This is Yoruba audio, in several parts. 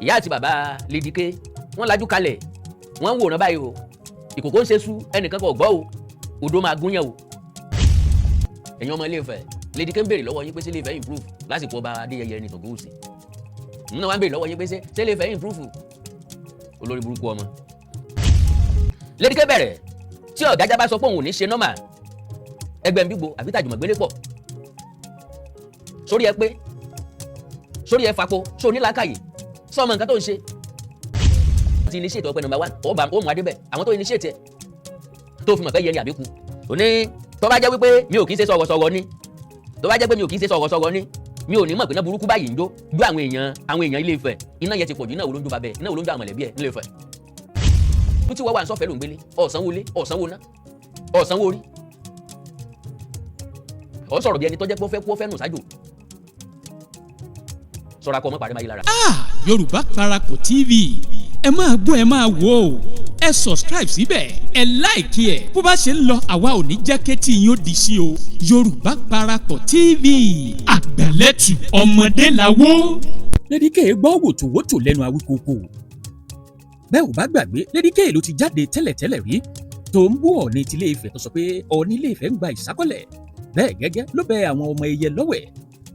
Ìyá àti bàbá Lady K, wọ́n lajú kalẹ̀, wọ́n ń wòran báyìí o. Ìkòkò ń ṣe sú, ẹnìkan kò gbọ́ o. Odò máa gún yẹn o. Ẹ̀yin ọmọ Ilé Ifẹ̀, Lady K ń béèrè lọ́wọ́ yín pé ṣé Ilé Ifẹ̀ improve lásìkò ọba Adéyẹyè Ẹnìtàn Ògúnwùsì? Nínú wa ń béèrè lọ́wọ́ yín pé ṣé Ilé Ifẹ̀ improve? Olórí burúkú ọmọ Lady K bẹ̀rẹ̀ tí ọ̀gájá bá sọ pé òun ò ní ṣe normal, ẹgbẹ́ ń bíbo àbí tàjùmọ̀ gbélé pọ̀ sórí ẹ pé sórí ẹ fapo sórí nílàákàyè sọmọ nǹkan tó ń ṣe ti initiate ọpẹ number one, ó bá ó mú adé bẹ àwọn tó initiate ẹ tó fi mọ̀ pé yẹn ni àbíkú. Òní tó bá jẹ́ wípé mi ò kì í ṣe sọ̀rọ̀sọ̀rọ̀ ni, tó bá jẹ́ pé mi ò kì í ṣe sọ̀rọ̀sọ̀rọ̀ ni, mi ò ní mọ̀ pé iná burúkú báyìí ń jó jó àwọn èèyàn Ilé Ifẹ̀. Iná yẹn ti pọ̀jù. Iná wo ló ń jó babẹ? Iná wo ló ń jó àwọn mọ̀lẹ́bí ẹ̀ nílé Ifẹ̀? Bí tí wọ́n wà ń sọ̀fẹ́ ló ń gbélé, ọ̀sánwó lé, ọ̀sánwó ná, ọ̀sánwó orí, ọ̀ sọ̀rọ̀ bí ẹni tó jẹ́ pé ó fẹ́ kú, ó fẹ́ nù sájò. Sọ̀rọ̀ akọ ọmọ parí máa yí lára. Ah, Yorùbá Parapọ̀ TV, ẹ máa gbọ́, ẹ máa wò ó. Ẹ subscribe síbẹ̀, ẹ like ẹ̀. Bó bá ṣe ń lọ, àwa ò ní jẹ́ kétí yín ó di sí o. Yorùbá Parapọ̀ TV, àgbẹ̀lẹ̀tù ọmọdé làwọ̀. Lady K gbọ́ wòtòwòtò lẹ́nu Awíkókó. Bẹ́ẹ̀ ò bá gbàgbé, Lady K ló ti jáde tẹ́lẹ̀tẹ́lẹ̀ rí tó ń bú Ọọ̀ni tilé Ifẹ̀, tó sọ pé Ọọ̀ni Ilé Ifẹ̀ ń gba ìsákọ́lẹ̀. Bẹ́ẹ̀ gẹ́gẹ́ ló bẹ àwọn ọmọ ẹyẹ lọ́wẹ̀.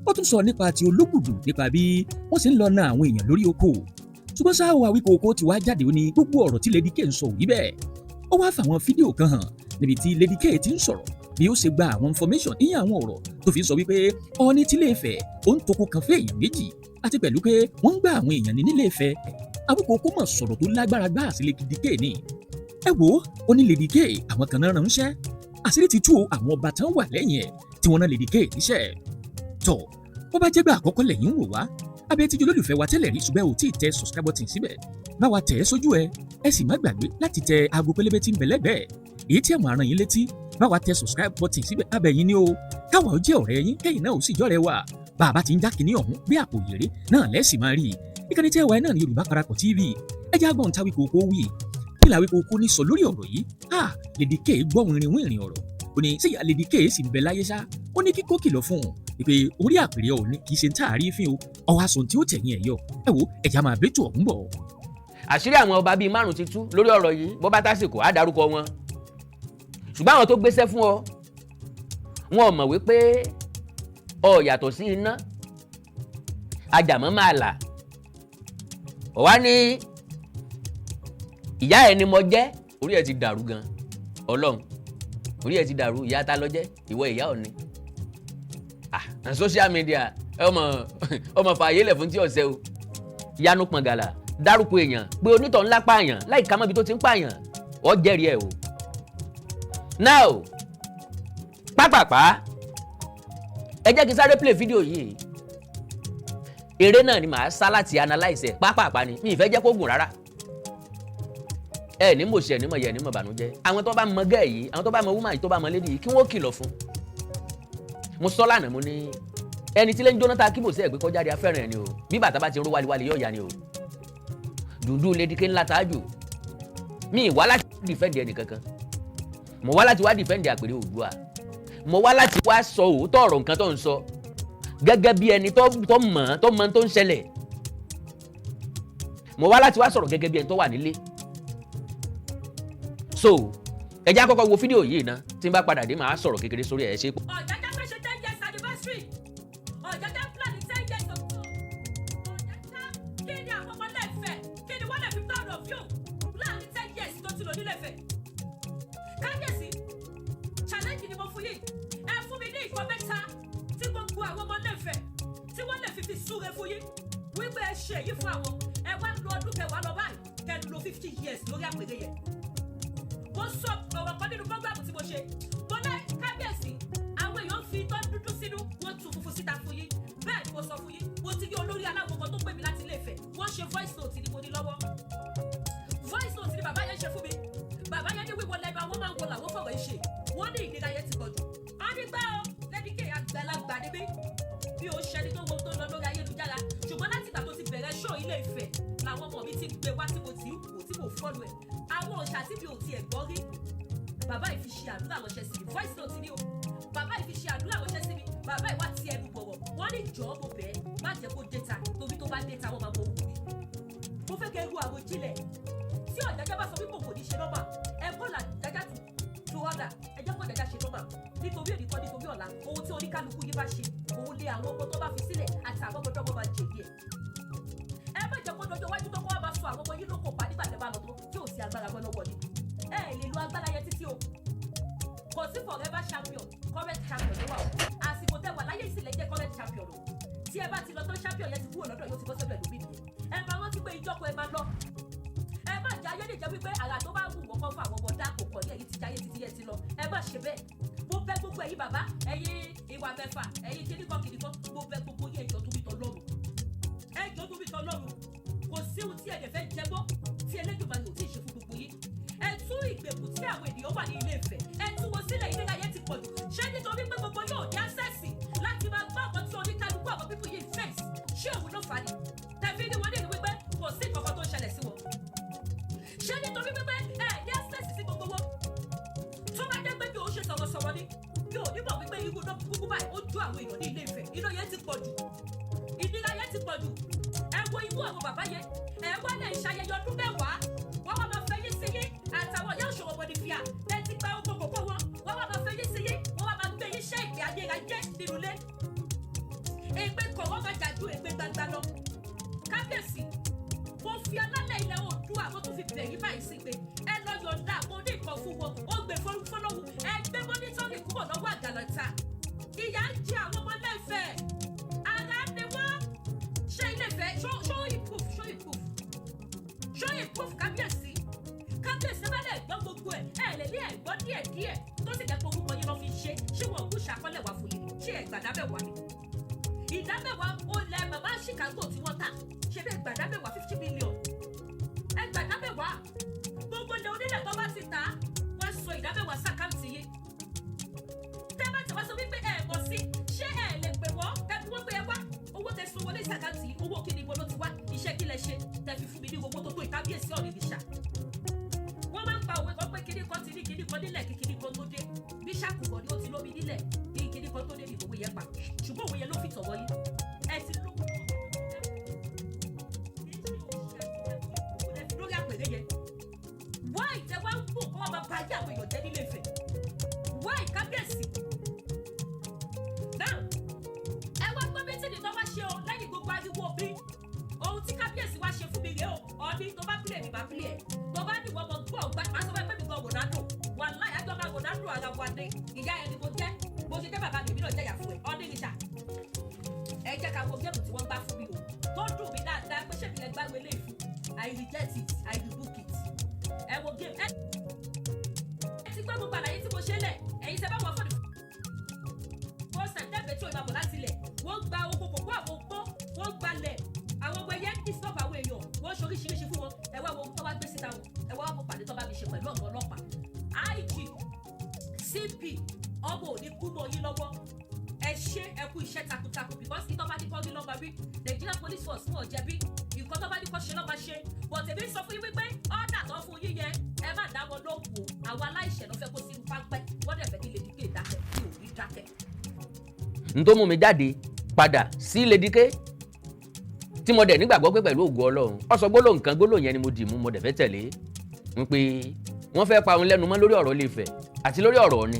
Ó tún sọ nípa ti Ológùdù, nípa bí wọ́n sì ń lọ na àwọn èèyàn lórí oko. Ṣùgbọ́n sáà, Awíkókó ti wá jáde, ó ní gbogbo ọ̀rọ̀ tí Lady K ń sọ ò rí bẹ́ẹ̀. Ó wá fàwọn fídíò kan hàn níbi tí Lady K ti ń sọ̀rọ̀, bí ó ṣe gba àwọn information, ìyẹn àwọn ọ̀rọ̀ tó fi ń sọ wípé Ọọ̀ni tilé Ifẹ̀ ó ń toko kan fún èèyàn méjì, àti pẹ̀lú pé wọ́n ń gbá àwọn èèyàn ní nílé Ifẹ̀. Awíkókó mọ̀ sọ̀rọ̀ tó lágbára gbáà sí Lady K ní. Ẹ wo, ó ní Lady K, àwọn kan náà ránṣẹ́. Àṣírí ti tú o, àwọn ọba tán wà lẹ́yìn ẹ̀ tí wọ́n rán Lady K níṣẹ́. Tọ̀ bó bá jẹ́ gbà àkọ́kọ́ lẹ́yìn ń wò wá, abẹ́ tíjú olólùfẹ́ wa tẹ́lẹ̀ rí, ṣùgbọ́n ò tí ì tẹ subscribe button síbẹ̀, bá wa tẹ̀ ẹ́ sójú ẹ. Ẹ sì má gbàgbé láti tẹ aago pélébé tí ń bẹ lẹ́gbẹ̀ẹ́, èyí tí àwọn aràn yín létí. Bá wa tẹ subscribe button síbẹ̀, abẹ́ yín ni o. Káwa ó jẹ́ ọ̀rẹ́ yín, kẹ́yìn náà ó sì jọ́rẹ́ wa. Bá a bá ti ń já kinní ọ̀hún bí àpò yèrè náà lẹ́sìn máa rí i. Ìkànnì tí ẹ wà náà ní Yorùbá Parapọ̀ TV. Ẹ jẹ́ àgbọ̀n táwí kòkó wí. Kí làwí kòkó ní sọ lórí ọ̀rọ̀ yìí? Ah, Lady K gbọ́ wìnrìn wìnrìn ọ̀rọ̀. Ó ní síyà Lady K sì ń bẹ láyé ṣá. Ó ní kíkó kìlọ̀ fún un pé orí àpèrè Ọọ̀ni kì í ṣe ń tààrí fín o. Ọwọ́ aṣọ tí ó tẹ̀yìn ẹ̀ yọ. Ẹ wo, ẹ̀já máa bẹ́tò ọ̀hún bọ̀. Àṣírí àwọn ọba bíi márùn ti tú lórí ọ̀rọ̀ yìí. Bó bá tásìkò, á dárúkọ wọn. Ṣùgbọ́n àwọn tó gbéṣẹ́ fún ọ, wọn ò mọ̀ wípé ọ yàtọ̀ sí iná ajàmọ́ máa là. Ọ wá ní ìyá ẹ ni mo jẹ́. Orí ẹ ti dàrú gan. Ọlọ́run, orí ẹ ti dàrú. Ìyá ta ló jẹ́? Ìwọ ìyá Ọ̀ni. Ah, social media, ọmọ ọmọ fààyè lẹ̀ fún tí ọ̀sẹ̀ o. Yanu pọ̀ngàlà dárúkọ èèyàn pé onítọ̀ ńlá pààyàn láì ká mọ́bi tó ti ń pààyàn, ọ jẹ́rìí ẹ̀ o. Now, pápápá, ẹ jẹ́ kí n sáré play fídíò yìí. Eré náà ni màá sá láti analyse ẹ̀ pápápá ni. Mi ì fẹ́ jẹ́ kó gùn rárá. Ẹ ní mo ṣe, ní mo yẹ, ní mo bànújẹ́. Àwọn tó bá mọ gẹ́ẹ̀ yìí, àwọn tó bá mọ woman yìí, tó bá mọ lady yìí, kí wọ́n kìlọ̀ fún. Mo sọ lánàá, mo ní ẹni tí lè ń jóná ta kíbò sí ẹ̀gbẹ́ kọjá di afẹ́ràn ẹ̀ ni o. Bí bàtà bá ti ró wáliwáli, yóò ya ni o. Dùndún Lady K ńlá tájù. Mi ì wá láti defend ẹnì kankan. Mo wá láti wá defend àpèrè Oòduà. Mo wá láti wá sọ òótọ́ ọ̀rọ̀, nǹkan tó ń sọ gẹ́gẹ́ bí ẹni tó mọ̀, tó mọ̀ tó ń ṣẹlẹ̀. Mo wá láti wá sọ̀rọ̀ gẹ́gẹ́ bí ẹni tó wà nílé. So ẹ jẹ́ á kọ́kọ́ wo fídíò yìí ná. Tí n bá padà dé, màá sọ̀rọ̀ kékeré sórí ẹ̀. Ṣe. Ọ̀jájá fẹ́ ṣe 10 years anniversary. Ọ̀jájá plan 10 years of Ọ̀jájá. Kí ni àwọn ọmọ Ilé-Ifẹ̀, kí ni wọ́n lè fi proud of you láàrin 10 years tó ti lò nílé Ifẹ̀? Kábíyèsí, challenge ni mo fún yìí. Ẹ fún mi ní nǹkan mẹ́ta tí gbogbo àwọn ọmọ Ilé-Ifẹ̀ tí wọ́n lè fi súre fún yín wípé ẹ ṣe èyí fún àwọn. Ẹ wá lo ọdún 10 lọ báyìí, kẹ́ lo 50 years lórí àpèrè yẹn. Mo sọ ọ̀rọ̀ kan nínú program tí mo ṣe. Mo lẹ́ kábíyèsí, àwọn èèyàn fi itọ́ dúdú sínú, wọ́n tu funfun síta fún yín. Bẹ́ẹ̀ ni mo sọ fún yín. Mo ti rí olórí aláwọ̀ kan tó pè mí láti Ilé Ifẹ̀. Wọ́n ṣe voice note ni mo ní lọ́wọ́. Voice note ni bàbá yẹn ṣe fún mi. Bàbá yẹn ní wíwọ lẹ́nu àwọn máa ń wo làwọn fọ̀rọ̀ yìí ṣe. Wọ́n ní ìnira yẹn ti pọ̀ jù. Wọ́n ní gbẹ́ o, Lady K, àgbàlagbà ni mí, bí o ṣẹni tó wo tó lọ lórí ayélujára. Ṣùgbọ́n láti ìgbà tó ti bẹ̀rẹ̀ ṣó Ilé Ifẹ̀ làwọn ọmọ mi ti gbé wá tí mo ti ń wò, tí mo follow ẹ̀. Àwọn òòṣà tí mi ò tiẹ̀ gbọ́ rí, bàbá yìí fi ṣe àdúrà ránṣẹ́ sí mi. Voice note ni o. Bàbá yìí fi ṣe àdúrà ránṣẹ́ sí mi. Bàbá yìí wá ti ẹnu bọ̀rọ̀. Wọ́n ní jọ̀ọ́, mo bẹ́ẹ̀, má jẹ́ kó déta, torí tó bá déta, wọ́n máa mọ òkú mi. Mo fẹ́ kẹ́ ẹ ru àròjinlẹ̀. Tí Ọ̀jájá bá sọ wípé òun kò ní ṣe normal, ẹ kọ́ là Ọ̀jájá to order. Ẹ jẹ́ kó Ọ̀jájá ṣe normal, nítorí èdè kan, nítorí ọ̀la. Ohun tí oníkálukú yín bá ṣe, òun lé àwọn ọmọ tó bá fi sílẹ̀ àti àwọn ọmọdé ọmọ máa jèbi ẹ̀. Ẹ má jẹ́ kó dọjọ́ iwájú tó kọ́ wá máa sọ àwọn ọmọ yín lóko pa nígbà tẹ́ bá lọ tó tí ò sí agbára mọ́ lọ́wọ́ ni. Ẹ lè lo agbára yẹn títí o. Kò sí forever champion, current champion ló wà o. Àsìkò tẹ́ wà láyé ìsìlẹ̀ jẹ́ current champion o. Tí ẹ bá ti lọ tán, champion yẹn ti kúrò lọ́dọ̀, yóò ti bọ́ sọ́dọ̀ ẹlòmíì nìyẹn. Ẹ máa rántí pé ìjọkọ̀ ẹ máa lọ. Ẹ má jẹ́ ayé lè jẹ́ wípé àrà tó bá wù wọ́n kọ́ fún àwọn ọmọ dá kò kọ̀ ní ẹ̀yìn ti jayé títí yẹn ti lọ. Ẹ má ṣe bẹ́ẹ̀. Mo bẹ̀ gbogbo ẹ̀yin bàbá, ẹ̀yin ìwà mẹ́fà, ẹ̀yin kìnnìkan kìnnìkan, mo bẹ̀ gbogbo yín. Ẹjọ́ tóbi tọ́ lọ́rùn, ẹjọ́ tóbi tọ́ lọ́rùn. Kò sí ohun tí ẹ̀dẹ̀ fẹ́ jẹ mọ́ tí Elédùmarè ò tí ì ṣe fún gbogbo yín. Ẹ tú ìgbèkùn tí àwọn ènìyàn wà ní Ilé Ifẹ̀, ẹ tú wọn sílẹ̀. Ìnira yẹn ti pọ̀ jù. Ṣé nítorí pé gbogbo yóò ní access láti máa gbọ́ ọ̀kan tí oníkálukú àwọn people yìí face, ṣé òun ló fà á ni tẹ̀fí ni wọ́n ní wípé kò sí nǹkan kan tó ń ṣẹlẹ̀ sí wọn? Ṣé nítorí wípé ẹ ní access sí gbogbo wọn? Tó bá jẹ́ pé bí òun ṣe sọ̀rọ̀sọ̀rọ̀ ni, mi ò ní mọ̀ wípé irú náà kúkú báyìí ó jó àwọn èèyàn ní Ilé Ifẹ̀. Iná yẹn ti pọ̀ jù, ìnira yẹn ti pọ̀ jù. Ẹ wo irú àwọn bàbá yẹn, ẹ wá lẹ̀ ṣayẹyẹ ọdún 10, wọ́n wá máa fẹ́ yín sí yín àtàwọn ìyá òṣòwò mọ̀nìfìà ẹ ti gba ogun kòkó wọn, wọ́n wá máa fẹ́ yín sí yín, wọ́n wá máa gbé yín ṣẹ́ ìpè ayérayé nínú ilé. Ègbé kọ̀wọ́ máa jà ju ègbé gbangba lọ. Kábíyèsí, mo fi alálẹ̀ ilẹ̀ Oòduà, mo tún fi bẹ̀ yín báyìí sí pé ẹ lọ yọ̀ǹda àwọn oníkan fún wọn, ó gbé fọlọ́wù. Ẹ gbé monitoring kúrò lọ́wọ́ àgàlàntà. Ìyà ń jẹ àwọn ọmọ Ilé-Ifẹ̀, ara ni wọ́n. Ṣé Ilé-Ifẹ̀ ṣó improve? Ṣó improve? Ṣó improve? Kábíyèsí, kábíyèsí, bá lẹ̀ gbọ́ gbogbo ẹ̀, ẹ̀ lè ní ẹ̀ gbọ́ díẹ̀ díẹ̀ tó sì jẹ́ pé orúkọ yín lọ́ fi ṣe. Ṣé wọn kú ṣàkọlẹ̀ wá fún yín? Ṣé ẹ̀ gbàdámẹ́wàá ni? Ìdámẹ́wàá ó lẹ bàbá Chicago tí wọ́n tà. Ṣe bẹ́ẹ̀ gbàdámẹ́wàá 50 million? Ẹ gbàdámẹ́wàá. Gbogbo ilẹ̀ onílẹ̀ tó bá ti tà á, wọ́n sọ ìdámẹ́wàá sí account yín. Tẹ́ bá ti wá sọ wípé ẹ mọ̀ sí, ṣé ẹ lè pè wọ́n kẹ́bí wọ́n pé ẹ wá owó tẹ san wọlé sí account yìí? Owó kí ni? Ibo ló ti wá? Iṣẹ́ kí lẹ ṣe tẹ fi fún mi ní owó tó tó ìkábíyèsí ọ̀rẹ́? Wọ́n máa ń pa òwe kan pé kíní kan ti ní kíní kan nílẹ̀ kí kíní kan tó dé. Bí ṣàkùbọ̀ ni ó ti lómi nílẹ̀ kí kíní kan tó dé ní òwe yẹn pa, ṣùgbọ́n òwe yẹn ló fi tọ̀wọ́ yín. Ẹ ti lówó lórí àpèrè yẹn. Why tẹ wá ń bò kọ́ wá máa bá ayé àwọn èèyàn jẹ́ nílé Ifẹ̀? Why, kábíyèsí? Now, ẹ wá gbọ́ meeting tó wá ṣe o. Lẹ́yìn gbogbo ariwo mi, ohun tí kábíyèsí wá ṣe fún mi rèé o. Ọ̀ní tó bá pílẹ̀ mi, bá pílẹ̀ ẹ̀, tó bá ní ìwọ ọmọ gbọ́ ọ̀gbá, máa sọ fún ẹ pé mi gan Ronaldo. Wàláhì, àjọ máa Ronaldo ara wa ní. Ìyá ẹni mo jẹ́, bó ṣe jẹ́ bàbá mi, èmi náà jẹ́ ìyá fún ẹ. Ọ̀ní nìṣà, ẹ jẹ́ ká wo game tí wọ́n gbá fún mi o, tó dùn mí dáadáa pé ṣé mi lè gbáwé lé fún. I reject it, I rebuke it. Ẹ wo game. Ẹ ti gbọ́ gbogbo àlàyé tí mo ṣe lẹ̀. Ẹ̀yin tẹ́ bá wọ fọ́ọ̀nù first time tẹ́fẹ̀ẹ́ tí ò máa bọ̀ láti ilẹ̀, wọ́n gba oko kòkó àwọn opó, wọ́n gbalẹ̀ àwọn ọmọ ẹyẹ ń disturb àwọn èèyàn, wọ́n ṣe oríṣiríṣi fún wọn. Ẹ wá wo tó wá gbé síta wọn. Ẹ wá wo pàdé tó bá mi ṣe pẹ̀lú ọ̀gá ọlọ́pàá, IG, CP. Ọmọ ò ní kú mọ́ yín lọ́wọ́. Ẹ ṣe, ẹ kú iṣẹ́ takuntakun, because ìtọ́ bá ní kọ́ rí lọ́ba rí. Nigeria Police Force wọn ò jẹ̀bi. Nǹkan tó bá ní kọ́ ṣe lọ́ba ṣe. But èmi sọ fún yín wípé ọ̀dà tó fún yín yẹn, ẹ má dá wọn lóhùn o. Àwọn aláìṣẹ̀ ló fẹ́ kó sínú páńpẹ́. Wọ́n dẹ̀ fẹ́ kí Lady K dákẹ́, kí ò ní dákẹ́. N tó mú mi jáde padà sí Lady K tí mo dẹ̀ nígbàgbọ́ pé pẹ̀lú ògo Ọlọ́run, ó sọ gbólóhùn kan, gbólóhùn yẹn ni mo dì mú, mo dẹ̀ fẹ́ tẹ̀lé ń pé wọ́n fẹ́ pa òun lẹ́nu mọ́ lórí ọ̀rọ̀ Ilé-Ifẹ̀ àti lórí ọ̀rọ̀ Ọ̀ọ̀ni.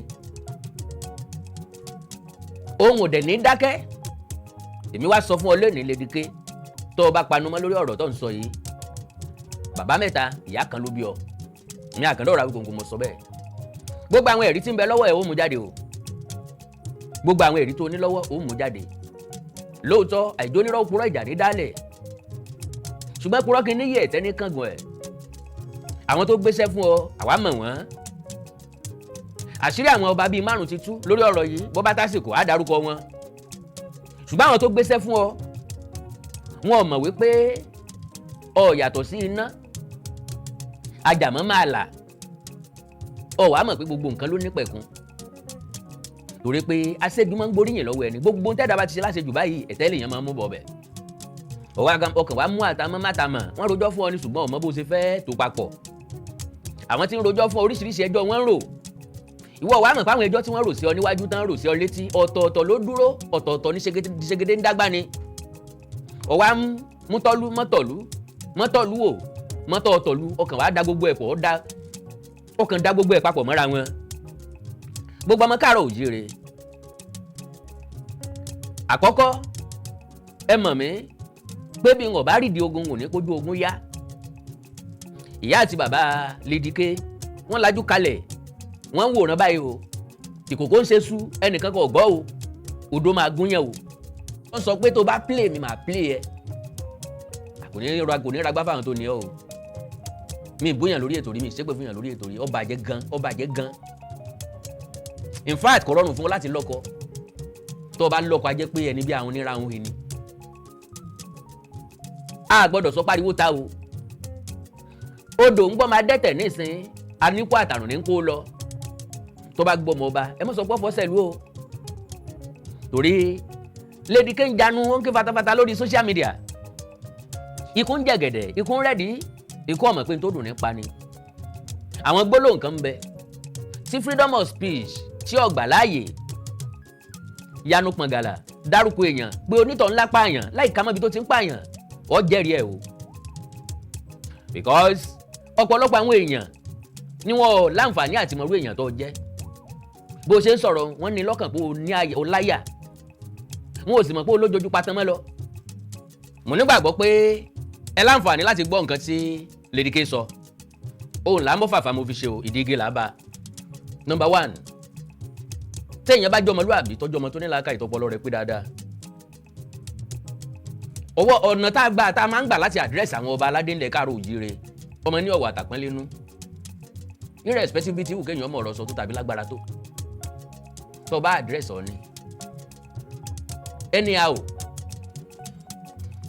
Òun ò dẹ̀ ní dákẹ́. Èmi wá sọ fún ọ lónìí, Lady K, tó o bá panu mọ́ lórí ọ̀rọ̀ tó ń sọ yìí, bàbá mẹ́ta ìyá kan ló bí ọ. Ní àkàndá ọ̀rọ̀ Awíkonko, mo sọ bẹ́ẹ̀. Gbogbo àwọn ẹ̀rí tí ń bẹ lọ́wọ́ ẹ̀, ó mú jáde o. Gbogbo àwọn ẹ̀rí tó ní lọ́wọ́, ó mú jáde. Lóòótọ́, àìjónírọ́ purọ́ ìjà ní dálẹ̀, ṣùgbọ́n purọ́ kí ní yẹ ẹ̀tẹ́ ní kángun ẹ̀. Àwọn tó gbéṣẹ́ fún ọ, àwa mọ̀ wọ́n. Àṣírí àwọn ọba bíi márùn ti tú lórí ọ̀rọ̀ yìí. Bó bá tásìkò, á dárúkọ wọn. Ṣùgbọ́n àwọn tó gbéṣẹ́ fún ọ, wọn ò mọ̀ wípé ọ yàtọ̀ sí iná ajàmọ́ máa là. Ọ wàá mọ̀ pé gbogbo nǹkan ló ní pẹ̀kun, torí pé aṣẹ́gun máa ń gbóríyìn lọ́wọ́ ẹni. Gbogbo ń tẹ́dá bá ti ṣe láṣejù báyìí, ẹ̀tẹ́ lèèyàn máa ń mú bọ̀ bẹ̀. Ọkàn wa mú àtàmọ́ mátàmọ́. Wọ́n rojọ́ fún ọ ní, ṣùgbọ́n ọmọ bó ṣe fẹ́ tó papọ̀. Àwọn tí ń rojọ́ fún ọ, oríṣiríṣi ẹjọ́ wọ́n ń rò. Ìwọ wàá mọ̀ pé àwọn ẹjọ́ tí wọ́n rò sí ọ níwájú tán, rò sí ọ létí, ọ̀tọ̀ọ̀tọ̀ ló dúró, ọ̀tọ̀ọ̀tọ̀ ní ṣegede ń dágbá ni. Ọ̀wá mú tọ́lú mọ́tọ̀lú. Mọ́tọ́lú o, mọ́tọ́ ọ̀tọ̀lú, ọkàn wàá da gbogbo ẹ̀ pọ̀, ó da ọkàn da gbogbo ẹ̀ papọ̀ mọ́ra wọn. Gbogbo ọmọ káàárọ̀ òjíire, àkọ́kọ́, ẹ mọ̀ mí pé bí n ò bá rídìí ogun, ò ní kójú ogun yá. Ìyá àti bàbá Lady K, wọ́n lajú kalẹ̀, wọ́n ń wòran báyìí o. Ìkòkò ń ṣe sú, ẹnìkan kò gbọ́ o, odò máa gún yẹn o. Wọ́n sọ pé tó bá play mi, máa play ẹ. Kò ní ra, kò ní ra gbá fáwọn tó ní ọ o. Mi ì bóyàn lórí ètò rí, mi ì ṣépè fún yàn lórí ètò rí. Ó bàjẹ́ gan, ó bàjẹ́ gan. In fact, kò rọrùn fún ọ láti lọ́kọ. Tó o bá lọ́kọ, a jẹ́ pé ẹni bí àwọn onírà ń ni a gbọ́dọ̀ sọ pariwo ta o. Odò ń gbọ́ máa dẹ́tẹ̀ nísìn, aníkó àtàrùn ní kó lọ. Tó bá gbọ́ ọmọ ọba, ẹ mọ̀ sọ pé ọ̀fọ̀ sẹ̀lú o, torí Lady K ń janu, ó ń ké fatafata lórí social media. Ikú ń jẹ̀gẹ̀dẹ̀, ikú ń rẹ́dí, ikú ọmọ pé n tó dùn nípa ni. Àwọn gbólóhùn kan ń bẹ tí freedom of speech tí ó gbà láàyè. Yanu pọ̀ngàlà, dárúkọ èèyàn pé onítọ̀ ńlá pààyàn láì ká mọ́bi tó ti ń pààyàn, ó jẹ́rìí ẹ̀ o, because ọ̀pọ̀lọpọ̀ àwọn èèyàn ni wọ́n ò láǹfààní àti mọ̀rú èèyàn tó jẹ́. Bó ṣe ń sọ̀rọ̀, wọ́n ní lọ́kàn pé o ní o láyà, wọn ò sì mọ̀ pé o lójoojú patán mọ́ lọ. Mo nígbàgbọ́ pé ẹ láǹfààní láti gbọ́ nǹkan tí Lady K sọ. Òun là ń bọ́ fàfà, mo fi ṣe o ìdíje là bá. Number one, téèyàn bá jọmọlúàbí, tọ́jú ọmọ tó ní làákàyè, tọpọlọ rẹ̀ pé dáadáa, ọwọ́ ọ̀nà tá a gbà, tá a máa ń gbà láti address àwọn ọba aládé ńlẹ̀ káàró òjíire, ọmọ ní ọ̀wọ̀ àtàpọ́nlénú, irrespective bí tí wù kéèyàn ọmọ ọ̀rọ̀ sọ tó tàbí lágbára tó, tó bá address ọ ni anyhow,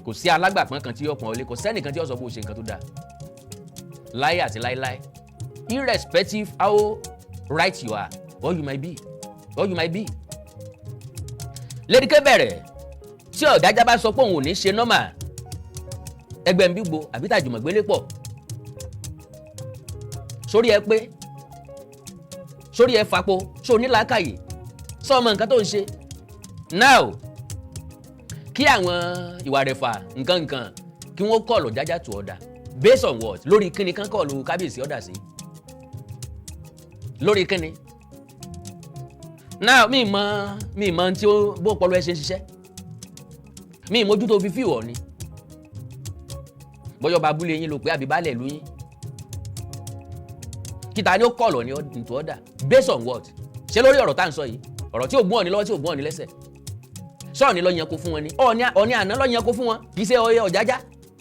kò sí alágbàpọ́n kan tí yóò pọ́n ọ lé, kò sẹ́nìkan tí yóò sọ pé o ṣe nǹkan tó dáa láyé àti láéláé, irrespective how right you are or you might be. Lady K bẹ̀rẹ̀ tí Ọ̀jájá bá sọ pé òun ò ní ṣe normal, ẹgbẹ́ ń bí gbo àbí tàjùmọ̀ gbélé pọ̀ sórí ẹ pé sórí ẹ fapo só ní làákàyè, sọ ọmọ nǹkan tó ń ṣe now, kí àwọn ìwà rẹ̀ fà nǹkan nǹkan, kí wọ́n call Ọ̀jájá to order. Based on what? Lórí kíni kán call kábíyèsí order sí? Lórí kíni now? Mi mọ tí ó bó ọpọlọ ẹ ṣe ń ṣiṣẹ́, mi mójútó fi fíwọ̀ ni. Bọ́yọ̀ bá abúlé yín ló pé àbí baálẹ̀ ìlú yín, kíta ni ó call ní to order? Based on what? Ṣé lórí ọ̀rọ̀ tá à ń sọ yìí, ọ̀rọ̀ tí ò gún ọ̀ní lọ́wọ́, tí ò gún ọ̀ní lẹ́sẹ̀, sọ́ọ̀ni lọ yẹn kó fún wọn ni? Ọ̀ní àná lọ yẹn kó fún wọn, kì í ṣe ọyẹ Ọ̀jájá.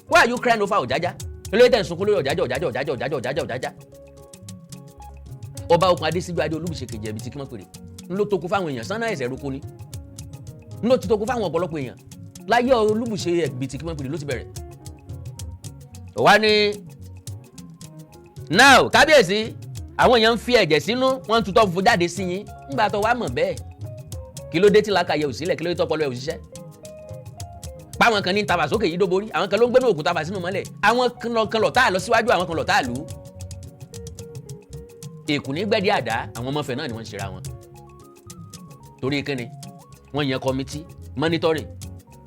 Why are you crying over Ọ̀jájá? Olóyè tẹ̀ ń sunkún lórí Ọ̀jájá, Ọ̀jájá, Ọ̀jájá, Ọ̀jájá, Ọ̀jájá, Ọ̀jájá. Ọba okùn adésíjú adé olúbùṣe kejì ẹbí tí kí wọ́n pèrè ń ló tókun fáwọn èèyàn sánná ẹ̀sẹ̀ roko ni, ń ló ti tókun fáwọn ọ̀pọ̀lọpọ̀ èèyàn láyé. Olúbùṣe ẹ̀bí tí kí wọ́n pèrè ló ti bẹ̀rẹ̀ wá ní now. Kábíyèsí, àwọn èèyàn ń fi ẹ̀jẹ̀ sínú, wọ́n ń tutọ́ funfun jáde sí yín. Ńgbà tó wá mọ̀ bẹ́ẹ̀, kí ló dé tí làákàyè ò sílẹ̀? Kí ló dé tọ́pọlọ ẹ̀ ò ṣiṣẹ́? Páwọn kan ní ń tafà sókè yìí dóborí, àwọn kan ló ń gbénú òkúta fà sínú mọ́lẹ̀, àwọn kan lọ tá a lọ síwájú, àwọn kan lọ tá a lù ú. Èkó ní gbẹ̀dí àdá, àwọn ọmọfẹ̀ náà ni wọ́n ń ṣera wọn. Torí kíni? Wọ́n yan committee monitoring,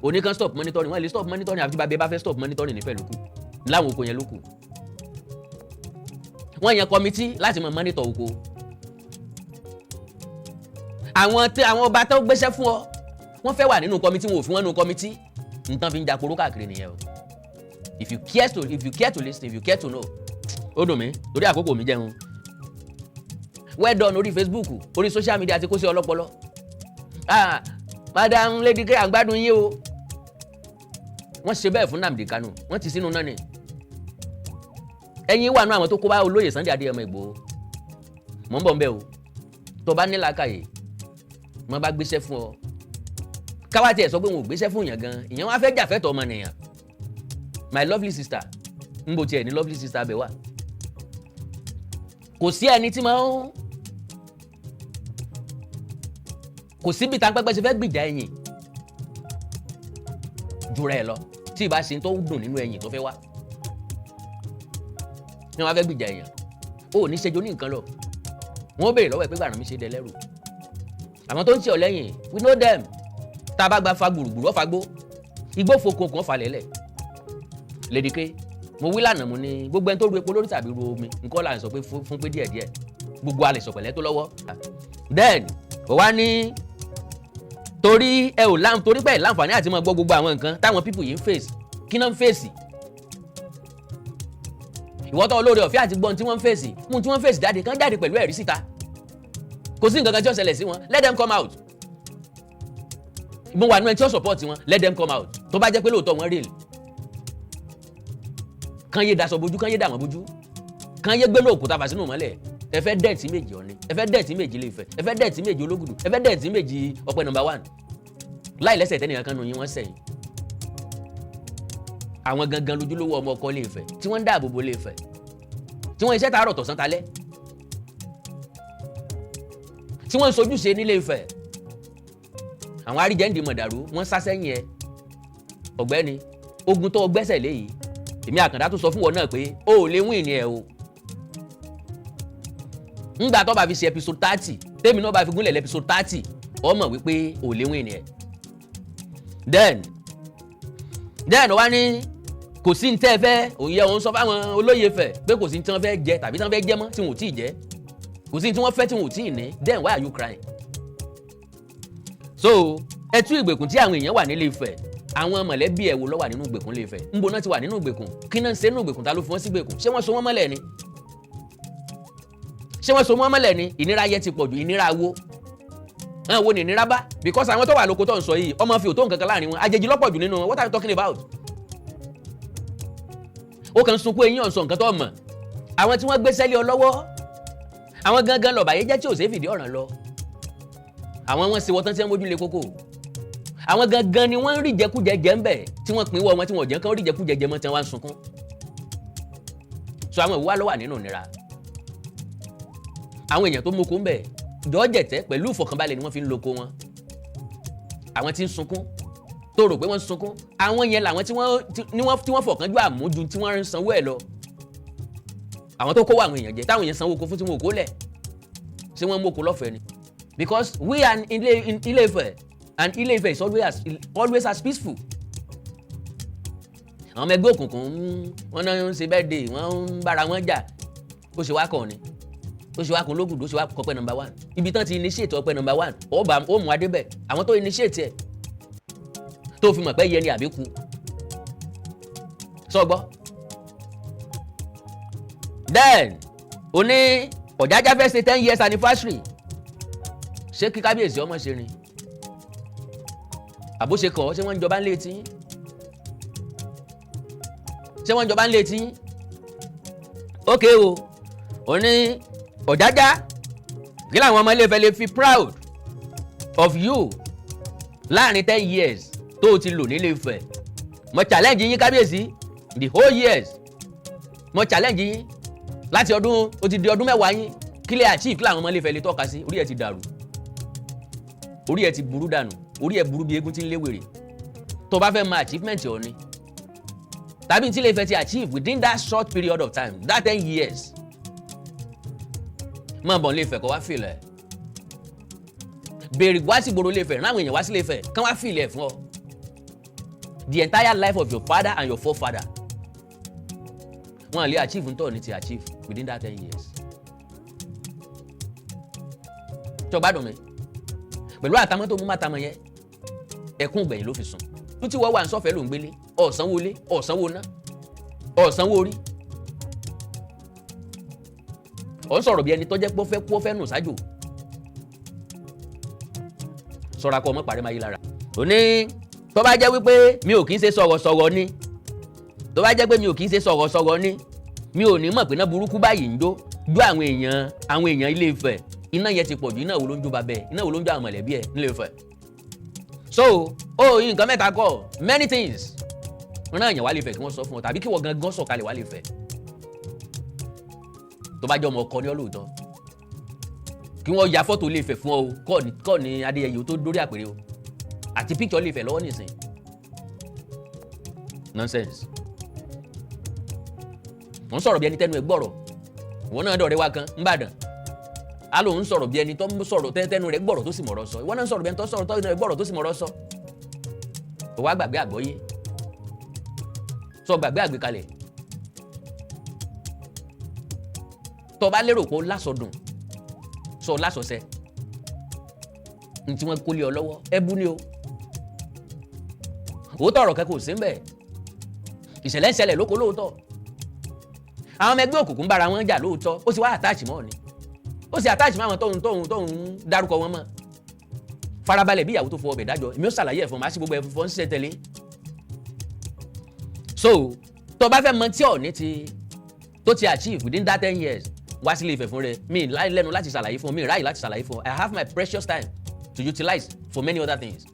oníkan stop monitoring, wọ́n lè stop monitoring àfi tí bàbá bá fẹ́ stop monitoring nífẹ̀ẹ́ lókù láwọn oko yẹn lókù. Wọ́n yan committee láti máa monitor oko. Àwọn tí àwọn ọba tó gbéṣẹ́ fún ọ, wọ́n fẹ́ wà nínú committee, wọn ò fi wọ́n nínú committee. Nǹkan fi ń jàporó káàkiri nìyẹn o. If you care to listen, if you care to know. Ó dùn mí torí àkókò mi jẹun. Well done. Orí Facebook, orí social media ti kó sí ọlọ́pọlọ. Ah, Madam Lady K, àgbádùn yín o. Wọ́n ṣe bẹ́ẹ̀ fún Nnamdi Kanu, wọ́n ti sínú náà ni. Ẹ̀yin wà nù àwọn tó kó bá olóyè Sunday Adéyẹmọ Ìgbòho. Mọ̀ ń bọ̀ ń bẹ̀ o. Tó bá ní làákàyè, wọ́n bá gbéṣẹ́ fún ọ, káwá tiẹ̀ sọ pé wọn ò gbéṣẹ́ fún yàn gan, ìyẹn wọn á fẹ́ jàfẹ́tọ̀ ọmọnìyàn. My lovely sister, ń bo tiẹ̀ ní lovely sister bẹ̀ wá. Kò sí ẹni tí máa ń kò síbi tá pẹ́pẹ́ ṣe fẹ́ gbìjà ẹ̀yìn jura ẹ̀ lọ, tí ì bá ṣe tó dùn nínú ẹ̀yìn tó fẹ́ wá ní wọn fẹ́ gbìjà èèyàn, ó ní ṣe jo ní nǹkan lọ. Wọn ó béèrè lọ́wọ́ ẹ̀ pé gbàràn mi ṣe dẹ lẹ́rù. Àwọn tó ń tì ọ́ lẹ́yìn, we know them. Tá a bá gba fa gbùrùgbùrù ọ̀fà gbó igbó fokùn ọ̀fà lẹ́lẹ̀. Lady K, Mo wí lánàá, mo ní gbogbo ẹni tó ru epo lórí tàbí ru omi nǹkan là ń sọ pé fún pé díẹ̀díẹ̀, gbogbo alẹ̀ sọ̀pẹ̀lẹ́ tó lọ́wọ́. Then ó wá ní torí ẹ ò láǹ torí pé ẹ láǹfààní àti máa gbọ́ gbogbo àwọn nǹkan táwọn people yìí ń face. Kí náà ń face? Ìwọ tó olóore ọ̀fẹ́ àti gbọ́n tí wọ́n ń face, mú tí wọ́n ń face jáde, kán jáde pẹ̀lú ẹ̀rí síta. Kò sí nǹkan kan tí ó ṣẹlẹ̀ sí wọn. Let them come out. Mo wà nínú ẹni tí ó support wọn. Let them come out. Tó bá jẹ́ pé lóòótọ́ wọn real, kán yé daṣọ bojú, kán yé dà wọ́n bojú, kán yé gbé lóòkúta fà sínú mọ́lẹ̀. Ẹ fẹ́ dẹ̀tí méjì Ọ̀ni, ẹ fẹ́ dẹ̀tí méjì Ilé-Ifẹ̀, ẹ fẹ́ dẹ̀tí méjì Ológùdù, ẹ fẹ́ dẹ̀tí méjì Ọ̀pẹ number one láì lẹ́sẹ̀ tẹ́nìyàn kan nù yín wọ́n sẹ́yìn. Àwọn gangan lójúlówó ọmọ ọkọ Ilé-Ifẹ̀ tí wọ́n ń dáàbò bo Ilé-Ifẹ̀, tí wọ́n iṣẹ́ tààrọ̀ tọ̀sán talẹ́, tí wọ́n ń sojúṣe nílé Ifẹ̀. Àwọn àríjẹ́ǹdì mọ̀dàrú, wọ́n sá sẹ́yìn ẹ. Ọ̀gbẹ́ni, ogun tó gbẹ́sẹ̀ léyìí, èmi Àkàndá tó sọ fún wọn náà pé o ò lè win ẹ o. Ńgbà tó bá fi ṣe episode 30, tèmi náà bá fi gúnlẹ̀ episode 30, ọ mọ̀ wípé o ò lè win ẹ. Then wá ní kò sí ní tẹ́ ẹ fẹ́ òye. Òun sọ fáwọn olóyè fẹ́ pé kò sí ní tí wọ́n fẹ́ jẹ tàbí tí wọ́n fẹ́ jẹ mọ́ tí wọ́n ò tí ì jẹ, kò sí ní tí wọ́n fẹ́ tí wọ́n ò tí ì ní. Then why are you crying? So ẹ tú ìgbèkùn tí àwọn èèyàn wà nílé Ifẹ̀. Àwọn mọ̀lẹ́bí ẹ̀ wo ló wà nínú ìgbèkùn Ilé Ifẹ̀? Ńbo náà ti wà nínú ìgbèkùn? Kí náà ń ṣe nínú ìgbèkùn? Ta ló fi wọ́n sí ìgbèkùn? Ṣé wọ́n so wọ́n mọ́lẹ̀ ni? Ṣé wọ́n so wọ́n mọ́lẹ̀ ni? Ìnira yẹn ti pọ̀jù. Ìnira wo? Àwọn wo ni ìnira bá? Because àwọn tó wà lóko tó ń sọ yìí, ọmọ fi òtó nǹkan kan láàrin wọn, àjèjì lọ́pọ̀ jù nínú wọn. What are you talking about? Ó kàn ń sunkún eyín, ọ̀sán nǹkan tó mọ̀. Àwọn tí wọ́n gbé sẹ́lẹ̀ ọ lọ́wọ́, àwọn gangan lọ̀bàyé jẹ́ tí ò ṣeé fìdí ọ̀ràn lọ. Àwọn wọn ṣe wọ́n tán tí wọ́n mójú lé kókó. Àwọn gangan ni wọ́n ń rí jẹkújẹ jẹ ń bẹ̀, tí wọ́n pín wọ́ wọn, tí wọ́n jẹ́ kán rí jẹkújẹ jẹ mọ́, tí wọ́n wá ń sunkún. So àwọn ìwà ló wà nínú ìnira. Àwọn èèyàn tó moko ń bẹ̀ jọ́jẹ̀tẹ́ pẹ̀lú ìfọ̀kànbalẹ̀ ni wọ́n fi ń loko wọn. Àwọn tí ń sunkún tó rò pé wọ́n ń sunkún, àwọn yẹn làwọn tí wọ́n fọ̀kànjú àmójú tí wọ́n ń sanwó ẹ̀ lọ. Àwọn tó kówó àwọn èèyàn jẹ, táwọn èèyàn sanwó oko fún, tí wọn ò kó lẹ̀, ṣé wọ́n mú oko lọ́fẹ̀ẹ́ ni? Because we are in Ilé-Ifẹ̀ and Ilé-Ifẹ̀ is always as peaceful. Àwọn ọmọ ẹgbẹ́ òkùnkùn, wọ́n náà ń ṣe birthday, wọ́n ń bára wọn jà. Ó ṣe wá kàn ni, ó ṣe wá kàn lógùn, ó ṣe wá kọpẹ́ number one. Ibi tán ti initiate ọpẹ́ number one, ó bá ó mú adé bẹ̀. Àwọn tó initiate ẹ̀ tó fi mọ̀ pé yẹ ni àbíkú sọ gbọ́. Then oní Ọ̀jájá fẹ́ ṣe 10 years anniversary. Ṣé kí kábíyèsí ọmọ ṣe ni àbóṣe kàn ọ́? Ṣé wọ́n ń jọba ń létí? Ṣé wọ́n ń jọba ń létí? Ok o, oní Ọ̀jájá, kí làwọn ọmọ Ilé-Ifẹ̀ lè fi proud of you láàrin 10 years tó o ti lò nílé Ifẹ̀? Mo challenge yín, kábíyèsí, the whole years. Mo challenge yín láti ọdún o ti di ọdún 10 yín, kí lè achieve? Kí làwọn ọmọ Ilé-Ifẹ̀ lè tọ́ka sí? Orí ẹ̀ ti dàrú, orí ẹ̀ ti burú dànù, orí ẹ̀ burú bí eégún tí ń lé wèrè. Tó bá fẹ́ mọ achievement Ọọ̀ni tàbí tí Ilé-Ifẹ̀ ti achieve within that short period of time, that 10 years, máa bọ̀ Ilé-Ifẹ̀ kó wá fìlẹ̀ béèrè. Wá sí ìgboro Ilé-Ifẹ̀, rán àwọn èèyàn wá sí Ilé-Ifẹ̀ kán wá fìlẹ̀ fún ọ. The entire life of your father and your forefather, wọn lè achieve ntọ́ ní ti achieve within that 10 years. Tó gbádùn mi pẹ̀lú àtàmọ́ tó mú mátàmọ́ yẹn, ẹkún gbẹ̀yìn ló fi sùn. Tó tí wọ́n wà ń sọ́fẹ̀ẹ́ ló ń gbélé, ọ̀sánwó lé, ọ̀sánwó ná, ọ̀sánwó orí. Ọ̀ ń sọ̀rọ̀ bí ẹni tó jẹ́ pé ó fẹ́ kú, ó fẹ́ nù sájò. Sọ̀rọ̀ akọ ọmọ parí máa yí lára. Òní tó bá jẹ́ wípé mi ò kì í ṣe sọ̀rọ̀sọ̀rọ̀ ni, tó bá jẹ́ pé mi ò kì í ṣe sọ̀rọ̀sọ̀rọ̀ ni, mi ò ní mọ̀ pé iná burúkú báyìí ń jó jó àwọn èèyàn Ilé Ifẹ̀. Iná yẹn ti pọ̀ jù. Iná wo ló ń jó babẹ́? Iná wo ló ń jó àwọn mọ̀lẹ́bí ẹ̀ nílé Ifẹ̀? So ó nǹkan mẹ́ta kọ́, many things. Rán èèyàn wá lè fẹ̀ kí wọ́n sọ fún ọ, tàbí kí wọ́n gangan sọ̀kalẹ̀ wá lè fẹ̀. Tó bá jẹ́ ọmọ ọkọ ní ọlọ́ọ̀tọ́, kí wọ́n ya fọ́tò lè fẹ̀ fún ọ o. Kọ́ ni Adéyẹyè tó dórí àpèrè o, àti picture lè fẹ̀ lọ́wọ́ nìsín. Nonsense. Wọ́n sọ̀rọ̀ bí ẹni tẹ́nu ẹ̀ gbọ́rọ̀. Ìwọ náà dọ̀rẹ́ wa kan ńbàdàn, á lóun sọ̀rọ̀ bí ẹni tó ń sọ̀rọ̀ tẹ́nu rẹ̀ gbọ́rọ̀ tó sì mọ̀rọ̀ sọ. Ìwọ náà sọ̀rọ̀ bí ẹni tó sọ̀rọ̀ tẹ́nu rẹ̀ gbọ́rọ̀ tó sì mọ̀rọ̀ sọ. Ó wá gbàgbé àgbọ́yé sọ, gbàgbé àgbékalẹ̀. Tó bá lérò pé ó lásọdùn, sọ lásọsẹ ní tí wọ́n kó lé ọ lọ́wọ́, ẹbú ni o. Òótọ́ ọ̀rọ̀ kẹ́kọ̀ọ́ sí ń bẹ̀. Ìṣẹ̀lẹ̀ ń ṣẹlẹ̀ lóko lóòótọ́, àwọn ọmọ ẹgbẹ́ òkùnkùn bára wọn jà lóòótọ́. Ó sì wá attach mọ́ ni, ó sì attach mọ́ àwọn tóun dárúkọ wọn mọ́. Farabalẹ̀ bí ìyàwó tó fọ ọbẹ̀ dájọ́. Èmi ó ṣàlàyé ẹ̀fọn, màá sí gbogbo ẹ̀fọn ń ṣiṣẹ́ tẹ̀lé. So tó bá fẹ́ mọ tí Ọọ̀ni ti tó ti achieve within that 10 years, wá sílé Ifẹ̀ fún rẹ. Mi láì lẹ́nu láti ṣàlàyé fún ọ, mi ráyè láti ṣàlàyé fún ọ. I have my precious time to utilize for many other things.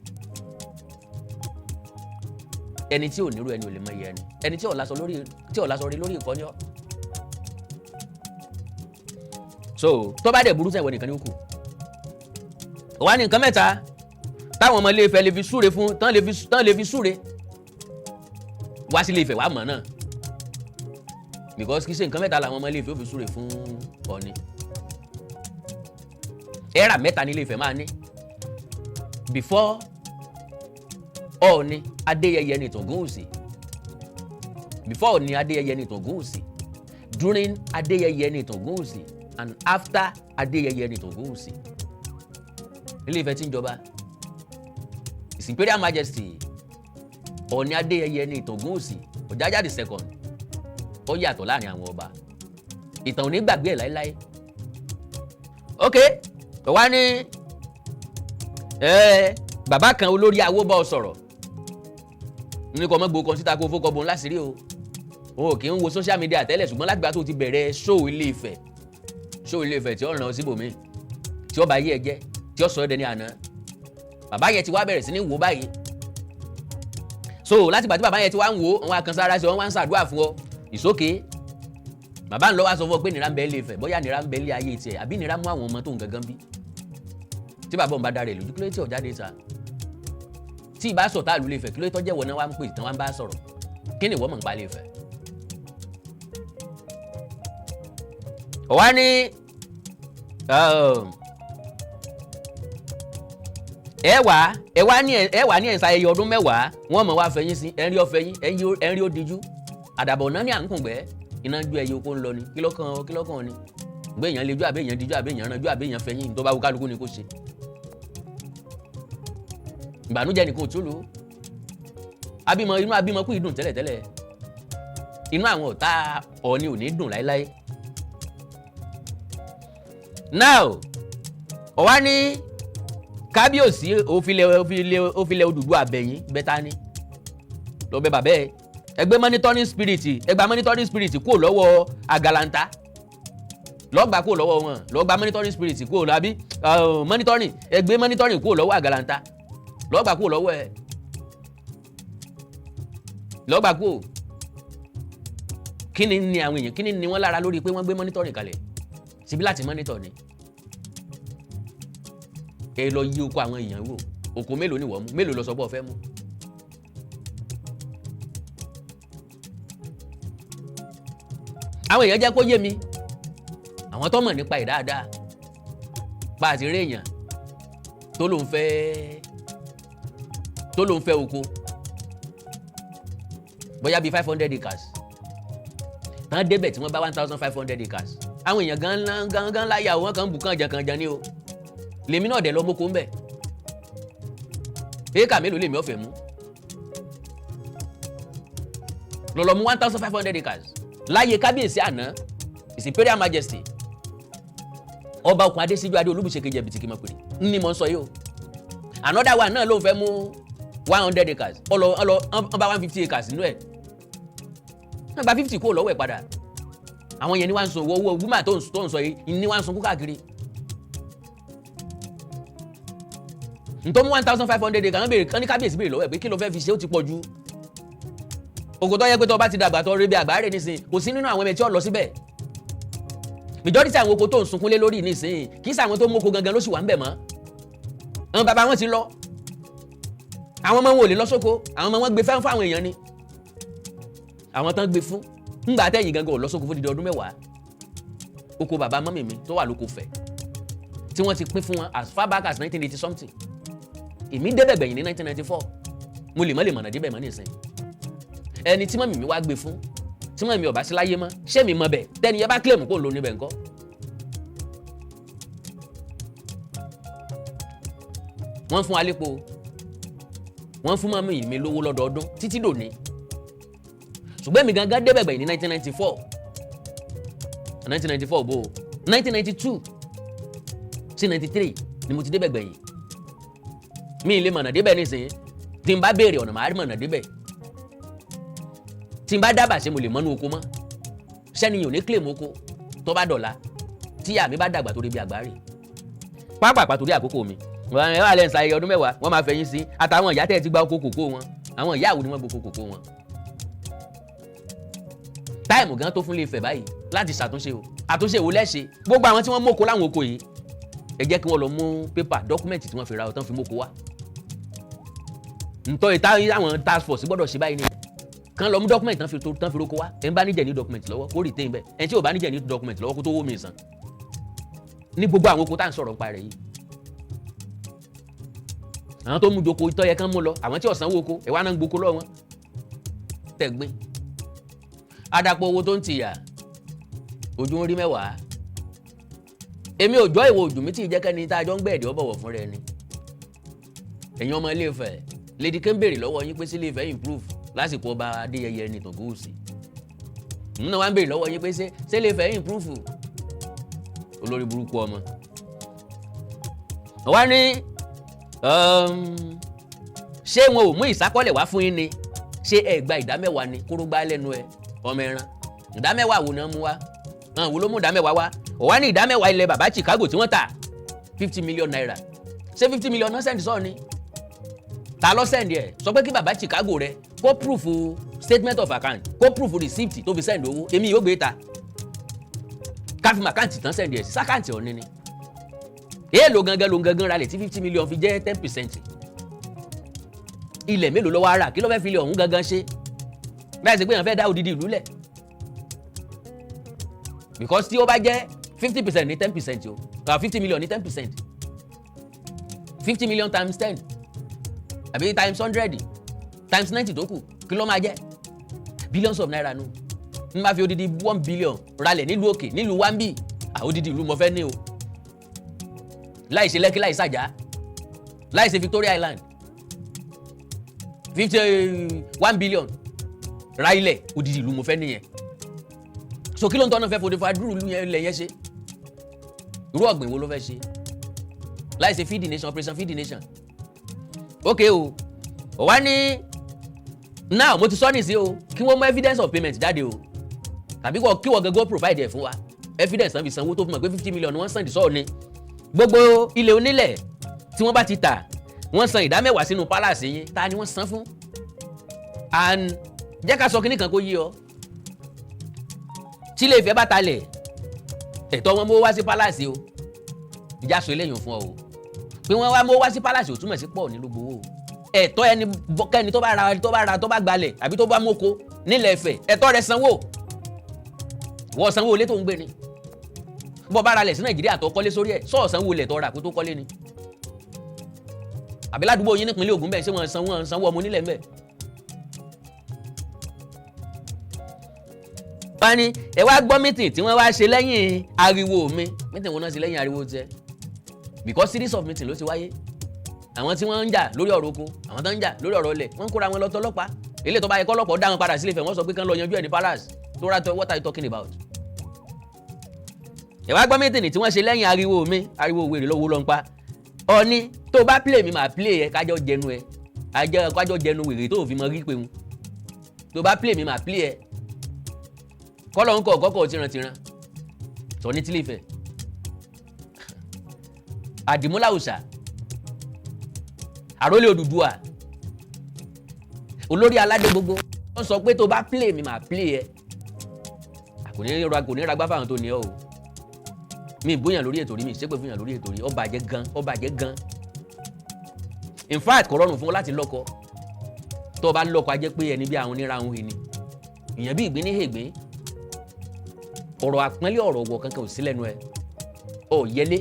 Ẹni tí ò nírú ẹni ò lè mọ iye ẹni. Ẹni tí ò lásọ lórí, tí ò lásọ rí lórí ìkọ́ni ọ́. So tó bá dẹ̀ burú sẹ́wọ̀n nìkan ní ó kù wá ní nǹkan mẹ́ta táwọn ọmọ Ilé Ifẹ̀ lè fi súre fún tán lè fi súre. Wá sí Ilé Ifẹ̀ wá mọ̀ náà, because kì í ṣe nǹkan mẹ́ta làwọn ọmọ Ilé Ifẹ̀ ó fi súre fún Ọọ̀ni. Era mẹ́ta ní Ilé Ifẹ̀ máa ní before Ọọ̀ni Adéyẹyè Ẹnìtàn Ògúnwùsì, before Ọọ̀ni Adéyẹyè Ẹnìtàn Ògúnwùsì, during Adéyẹyè Ẹnìtàn Ògúnwùsì and after Adéyẹyè Ẹnìtàn Ògúnwùsì. Ilé Ifẹ̀ tí ń jọba His Imperial Majesty Ọọ̀ni Adéyẹyè Ẹnìtàn Ògúnwùsì Ọ̀jájá the Second, ó yàtọ̀ láàrin àwọn ọba. Ìtàn ò ní gbàgbé ẹ̀ láéláé. Ok, wá ní bàbá kan, olórí awo, bá ọ sọ̀rọ̀ ní kò mọ́ gbó kan síta kó fókọ̀ bọ́n láṣìírí o. Òun ò kì í wo social media tẹ́lẹ̀, ṣùgbọ́n látìgbà tó ti bẹ̀rẹ̀ show Ilé Ifẹ̀, show Ilé Ifẹ̀ tí ó ràn ọ́ síbòmí, tí ó bá yé ẹ jẹ́, tí ó sọ ẹ́ dẹni àná, bàbá yẹn ti wá bẹ̀rẹ̀ sí ní wò báyìí. So látìgbà tí bàbá yẹn ti wá ń wò, wọn akàn sára sí ọ, wọn wá ń ṣàdúrà fún ọ ìsókè. Bàbá ń lọ wá sọ fún ọ pé nira ń bẹ Ilé Ifẹ̀, bóyá nira ń bẹ ilé ayé tiẹ̀, àbí nira mú àwọn ọmọ tó ń gangan bí. Tí bàbá òun bá darẹ̀ lójú, kí ló tí ò jáde ta? Tí ìbá sọ̀tà ìlú Ilé Ifẹ̀, kí ló tọ́jẹ́ wọ̀ náà wá ń pè tán wá ń bá sọ̀rọ̀? Kí ni ìwọ mọ̀ ń pa Ilé Ifẹ̀? Ọ̀wá ní ẹ wà ní ẹ̀sà ayẹyẹ ọdún 10, wọ́n mọ̀ wá fẹ̀yìn sí ẹ̀rí ọ̀fẹ́yìn ẹ̀rí ó díjú àdàbọ̀ náà ní à ń kùngbẹ́ iná ju ẹyẹ oko ń lọ ni. Kí lọ́kàn ni gbé èèyàn lejú, àbí èèyàn díjú, àbí èèyàn ranjú, àbí èèyàn fẹ̀yìn? Tó bá wù kálukú ni kò ṣe. Ìbànújẹ́ nìkan ò túlù abímọ. Inú abímọ kú ìdùn tẹ́lẹ̀tẹ́lẹ̀, inú àwọn ọ̀tá Ọọ̀ni ò ní dùn láéláé. Now, ọ̀wá ní kábíyèsí òfilẹ̀ òfilẹ̀ òfilẹ̀ Odùduwà abẹ̀yìn bẹ́tà ni lọ bẹ bàbẹ́ ẹ. Ẹgbẹ́ monitoring spirit, ẹgbà monitoring spirit kúrò lọ́wọ́ Àgàlàǹtà, lọ́gbà kúrò lọ́wọ́ wọn, lọ́gbà monitoring spirit kúrò lábí monitoring, ẹgbẹ́ monitoring kúrò lọ́wọ́ Àgàlàǹtà, lọ́gbà kúrò lọ́wọ́ ẹ, lọ́gbà kúrò. Kí ni ni àwọn èèyàn, kí ni ni wọ́n lára lórí pé wọ́n gbé monitoring kalẹ̀ síbi láti monitor ni? Ẹ lọ yí oko àwọn èèyàn wò. Oko mélòó ni wọ́n mú? Mélòó lọ sọ pé o fẹ́ mú? Àwọn èèyàn jẹ́ kó yé mi, àwọn tó mọ̀ nípa ẹ̀ dáadáa, bá a ti rí èèyàn tó lóun fẹ́ oko bóyá bíi 500 acres, tán débẹ̀ tí wọ́n bá 1500 acres. Àwọn èèyàn gan gan gan láyà, wọn kàn ń bù kàn jàn kàn jàn ní o. Lèmi náà dẹ̀ lọ mọ́kó ń bẹ̀. Éèkà mélòó lèmi ọ̀fẹ́ mú lọ́lọ́ mú 1500 acres láyé kábíyèsí àná, His Imperial Majesty Ọba Okùn Adésíjú Adé Olúbùṣe kejì Ẹ̀bìtì Kìmọ̀pẹ̀rẹ̀ ní mò ń sọ yìí o. Another one náà ló ń fẹ́ mú 100 acres, ọlọ ọlọ ọba 150 acres nínú ẹ̀, wọ́n gba 50 kúrò lọ́wọ́ ẹ̀ padà. Àwọn yẹn ní wọ́n ń sun owó owó woman tó ń sọ yìí ní wọ́n ń sunkún káàkiri. Ntọ́ mú 1500 acres, wọ́n béèrè kán ní kábíyèsí béèrè lọ́wọ́ ẹ̀ pé kí ló fẹ́ fi ṣe, ó ti pọ̀ ju oko tó yẹ pé tó bá ti dàgbà tó rí bí àgbáre nísìnyí, kò sí nínú àwọn ẹ̀mẹ̀ tí ó lọ síbẹ̀. Majority àwọn oko tó ń sunkún lé lórí nísìnyí, kì í sàwọn tó mú oko gangan ló sì wà ń bẹ̀ mọ́. Àwọn bàbá wọn ti lọ, àwọn ọmọ wọn ò lè lọ sóko. Àwọn ọmọ wọn gbé fẹ́ fún àwọn èèyàn ni, àwọn tán gbé fún ńgbà tẹ̀yìn gangan ò lọ sóko fún dídí ọdún 10. Oko bàbá mọ́mì mi tó wà lóko fẹ̀ tí wọ́n ti pín fún wọn as far back as 1980 something, èmi débẹ̀ gbẹ̀yìn ní 1994. Mo lè mọ́ lè mọ̀nà débẹ̀ mọ́ nísìnyí. Ẹni tí mọ́mì mi wá gbé fún, tí mọ́mì mi ò bá sí láyé mọ́, ṣé mi mọ̀ bẹ̀? Tẹ́ni yẹn bá claim kó ń lo níbẹ̀ ńkọ́? Wọ́n fún wa lépo, wọ́n fún mummy mi lówó lọ́dọọdún títí dòní. Ṣùgbọ́n èmi gangan débẹ̀ gbẹ̀yìn ní 1994, 1994 bó 1992 sí 93 ni mo ti débẹ̀ gbẹ̀yìn. Mi ì lè mọ̀nà débẹ̀ nísìnyí. Tí n bá béèrè ọ̀nà, màá rí mọ̀nà débẹ̀. Tí n bá dábàá, ṣé mo lè mọ́nú oko mọ́? Sẹ́ni yìí ò ní claim oko tó bá dọ̀la tí àmì bá dàgbà torí bí àgbáre pápápá torí àkókò mi. Ẹ wà lẹ́yìn sáyẹ ọdún 10, wọ́n máa fẹ̀yìn sí àtàwọn ìyá tẹ́ ẹ ti gba oko kòkó wọn. Àwọn ìyá àwọn ni wọ́n gboko kòkó wọn. Time gan tó fún Ilé Ifẹ̀ báyìí láti ṣàtúnṣe o. Àtúnṣe wo lẹ́ṣe? Gbogbo àwọn tí wọ́n móko láwọn oko yìí, ẹ jẹ́ kí wọ́n lọ mú paper document tí wọ́n fi ra ọ̀tán fi móko wá. Ntọ́ ìta àwọn task force gbọ́dọ̀ ṣe báyìí ni kán lọ mú document tán fi roko wá. Ẹ̀ ń bá níjẹ̀ ní document lọ́wọ́, kó retain bẹ́ẹ̀. Ẹ̀ tí ò bá níjẹ̀ ní document lọ́wọ́, kó tó wó mi sàn ní gbogbo àwọn oko tá à ń sọ̀rọ̀ nípa rẹ̀ yìí. Àwọn tó mú joko ìtọ́ yẹ kán mú lọ, àwọn tí ò sanwó oko ẹ̀ wá náà ń gboko lọ́wọ́ wọn. Tẹ̀gbìn adapọ̀ owó tó ń tìyà ojú ń rí mẹ́wàá. Èmi ò jọ ìwọ ojú mi tí ì jẹ́ kẹ́ni tá a jọ ń gbẹ̀dẹ̀ ọ bọ̀wọ̀ fún rẹ ni. Ẹ̀yin ọmọ Ilé Ifẹ̀, Lady K ń béèrè lọ́wọ́ yín pé sí Ilé Ifẹ̀ improve lásìkò ọba Adéyẹyẹ ní Ògúnwùsì? Nínú wa ń béèrè lọ́wọ́ yín pé ṣé Ilé Ifẹ̀ improve? Olórí burúkú ọmọ wá ní, ṣé wọn ò mú ìsákọ́lẹ̀ wá fún yín ni? Ṣé ẹ gba ìdá 10 ni? Kórógbá lẹ́nu ẹ, ọmọ ẹran. Ìdá 10 wo ni wọ́n mú wá? Àwọn wo ló mú ìdá 10 wá? Ó wá ní ìdá 10 ilẹ̀ bàbá Chicago tí wọ́n tà, ₦50 million. Ṣé 50 million náà send sọ́ọ̀ ni? Ta ló send ẹ̀? Sọ pé kí bàbá Chicago rẹ kó proof statement of account, kó proof receipt tó fi send owó. Èmi yóò gbé ta káfí account tán send ẹ̀ sí s'account ọ̀ní ni. Èèlò gangan ló ń gangan ralẹ̀ tí 50 million fi jẹ́ 10%? Ilẹ̀ mélòó ló wá rà? Kí ló fẹ́ fi ilẹ̀ ọ̀hún gangan ṣe báyìí? Ṣe pé èèyàn fẹ́ dá odidi ìlú lẹ̀? Because tí ó bá jẹ́ 50% ní 10% o, 50 million ní 10%, 50 million times 10 àbí times 100 times 90 tó kù, kí ló máa jẹ́? Billions of naira nu. N bá fi odidi 1 billion ralẹ̀ nílùú òkè, nílùú wambi, odidi ìlú mo fẹ́ ní o, láì ṣe Lẹ́kí, láì ṣàjà, láì ṣe Victoria Island. 51 billion ra ilẹ̀, odidi ìlú mo fẹ́ nìyẹn. So kí ló ń tọ́ náà fẹ́ fòde fún adúrú ìlú yẹn, ilẹ̀ yẹn ṣe? Irú ọ̀gbìn wo ló fẹ́ ṣe láì ṣe feed the nation, operation feed the nation? Ok o, ò wá ní now mo ti sọ nìsí o, kí wọ́n mú evidence of payment jáde o, tàbí kí wọ́n gẹ́gẹ́ provide ẹ̀ fún wa, evidence náà fi sanwó tó fi mọ̀ pé 50 million wọ́n sàn sọ́ọ̀ ni. Gbogbo ilẹ̀ onílẹ̀ tí wọ́n bá ti tà, wọ́n san ìdá 10 sínú palace yín. Ta ni wọ́n san fún? And jẹ́ ká sọ kínní kan kó yí ọ. Tí Ilé Ifẹ̀ bá talẹ̀, ẹ̀tọ́ wọn mú wá sí palace o. Ìjà sọ eléyìí fún ọ o, pé wọ́n wá mú wá sí palace ò túmọ̀ sí pọ̀ ní ló gbowó o. Ẹ̀tọ́ ẹni kẹ́ni tó bá ra, tó bá gbalẹ̀ àbí tó bá mọ́kọ nílẹ̀ Ifẹ̀, ẹ̀tọ́ rẹ̀ sanwó. Wọ́n sanwó ilé tó ń gbé ni. Bọ́ bá ra lẹ̀ sí Nàìjíríà tó kọ́lé sórí ẹ̀, sọ́ọ̀ sanwó ilẹ̀ tó rà kó tó kọ́lé ni? Àbí ládùúgbò yín nípínlẹ̀ Ògùn bẹ́ẹ̀, ṣé wọ́n sanwó ọmọ onílẹ̀ ńbẹ̀? Wọ́n ní ẹ wá gbọ́ meeting tí wọ́n wá ṣe lẹ́yìn ariwo mi. Meeting wọn náà ṣe lẹ́yìn ariwo tiẹ̀? Because series of meeting ló ti wáyé. Àwọn tí wọ́n ń jà lórí ọ̀rọ̀ oko, àwọn tó ń jà lórí ọ̀rọ̀ ilẹ̀, wọ́n ń kóra wọn lọ tọlọ́pàá. Ilé tó bá yẹ kọ́lọ́pàá dá wọn padà sílé Ifẹ̀, wọ́n sọ pé kán lọ yanjú ẹ̀ ní palace tó rà. What are you talking about? Ẹ wá gbọ́ meeting tí wọ́n ṣe lẹ́yìn ariwo mi. Ariwo wèrè lọ́wọ́ ló ń pa ọ̀ní. Tó bá play mi, màá play ẹ. Kájọ jẹnu ẹ, kájọ jẹnu wèrè tó fi mọ rí pé mu. Tó bá play mi, màá play ẹ. Kọ́lọ̀ ń kọ̀ kọ́kọ́ tìrantìran sọ ní tílé Ifẹ̀. Àdìmúlà òòṣà, àrólé Odùduwà, olórí aládé gbogbo, wọ́n sọ pé tó bá play mi, màá play ẹ. Kò ní ragbá fáwọn tó ní ọ o. Mi bóyàn lórí ètò rí, mi ṣépè fúnyàn lórí ètò rí. Ó bàjẹ́ gan, ó bàjẹ́ gan. In fact, kò rọrùn fún ọ láti lọ́kọ. Tó o bá lọ́kọ, a jẹ́ pé ẹni bí àwọn onírà ń ni ìyẹn, bí ìgbín ní hègbín. Ọ̀rọ̀ àpọ́nlé, ọ̀rọ̀ ọ̀wọ̀ kankan ò sí lẹ́nu ẹ̀. Ọ̀ yẹlé